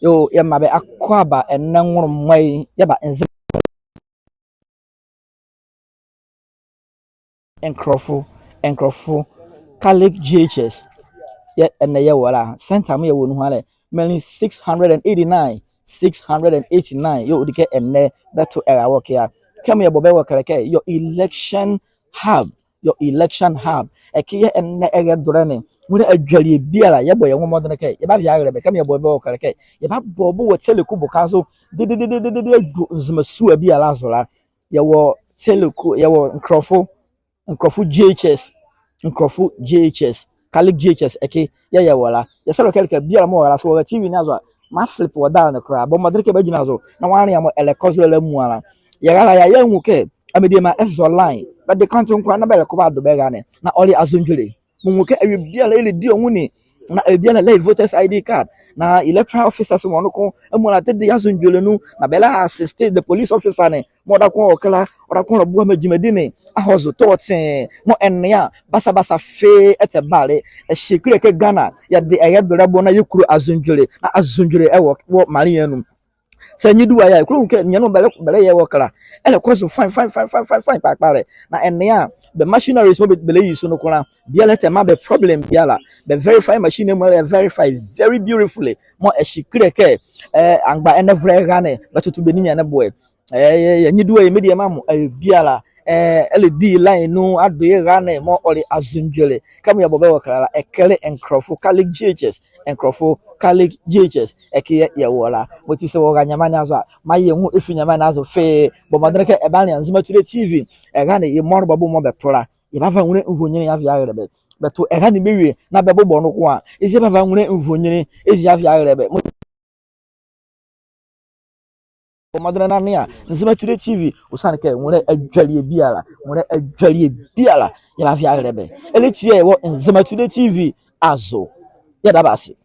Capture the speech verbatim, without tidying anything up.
Yoo, yɛmaa bɛ akwaaba ɛnɛ nwonlomɔ ye, yɛba Nzema Nkroful, Nkroful Catholic J H S. Yɛɛ ɛnɛ yɛwɔ la. Center mɔɔ yɛwɔ nuhua la, menli six hundred and eighty-nine, six hundred and eighty-nine. Yɛɛ ɔdi kɛ ɛnɛ bɛto ɛra wɔ ɛkɛ a. Kɛmɔ yɛbɔ bɛ wɔ ɛkɛ la kɛ, your election hub, your election hub. Ɛkɛ yɛɛ ɛnɛ ɛrɛdolɛ ne. Nwolɛ adwelie biala, yɛbɔ yɛ nwo mɔdenle kɛ yɛbava yɛahile bɛ. Kɛmɔ yɛbɔ bɛ wɔ ɛkɛ la kɛ, yɛbabɔ ɔ bo wɔ Teleku boka zo dedee, dedee, dedee, dedee, yɛadwu Nzema sua biala azo la. Yɛwɔ Teleku, yɛwɔ Nkroful, Nkroful J H S, Nkroful J H S, Catholic J H S, ɛkɛ yɛɛ yɛwɔ la. Yɛsɛlɛ kɛ ɛleka biala mɔɔ wɔ ɛra, saa wɔra TV ne azo a, meaflip wɔ dial ne kɔla. Bɔ mɔdenle kɛ ɛbagyinla zo na wɔanlea mɔɔ ɛlɛkɔ zo la amuala. Yɛra la a, yɛanwu kɛ mediema ɛzɔ line, bɛde kɔnte nkoa na bɛlɛkɔ bɛado bɛ ɛra ne. Na ɔle anzodwolɛ. Menwu kɛ awie biala ɛlɛdi ɔ nwo ni. Na awie biala ɛlɛ ye voters I D card, na electoral officers mɔ noko amuala tɛde ye anzodwolɛ nu, na bɛlɛ assist the police officer ne mɔɔ ɔdaye ɔwɔ ɛkɛ la, ɔdaye ɔlɛboa maa gyimadi ne ahɔ zo tɔɔtee. Mɔɔ ɛnea basabasa fee ɛtɛbale. Ɛhye kile kɛ Ghana, yɛde ɛrɛdolɛ bɔ na yɛkulo anzodwolɛ, na anzodwolɛ ɛwɔ wɔ maanle ye anu. Saa nye du a yɛ a, yɛkulo nwu kɛ ninyɛne mɔɔ bɛlɛ, bɛlɛyɛ wɔ ɛkɛ la, ɛlɛkɔ zo fine, fine, fine kpakpa lɛ. Na ɛnea bɛ machineries mɔɔ bɛ, bɛlɛyi zo noko la, biala ɛtɛmaa bɛ problem biala. Bɛ verify machine ne amuala, yɛ verify very beautifully. Mɔɔ ɛhye kile kɛ, eh, amgba ɛnɛvolɛ ɛra ne, bɛtoto bɛ ninyɛne boɛ. Eh, yɛ, yɛnye du a yɛ mediema mɔ, eh, biala, eh, ɛlɛdi line nu ado ye ɛra ne mɔɔ ɔle anzodwolɛ. Kɛmɔ yɛbɔ bɛ wɔ ɛkɛ la, ɛkɛ le Nkroful Catholic J H S, Nkroful Catholic J H S, ɛkɛ yɛɛ yɛwɔ la. Mɔti saa wɔra nyɛma ne azo a, maa yɛ nwo ɛfi nyɛma ne azo fee. Bɔ mɔdenle kɛ ɛbanlea Nzema Today T V, ɛra ne ye mɔlebɛbo mɔɔ bɛto la, yɛbava nwolɛ nvoninli yɛava yɛahile bɛ. Bɛto ɛra ne bɛwie na bɛbobɔ noko a, ezi yɛbava nwolɛ nvoninli ezi yɛava yɛahile bɛ. Bɔ mɔdenle na nea Nzema Today T V, ɔsiane kɛ nwolɛ adwelie biala, nwolɛ adwelie biala, yɛbava yɛahile bɛ. Ɛlɛtie yɛ wɔ Nzema Today T V azo. Yɛda bɛ ase.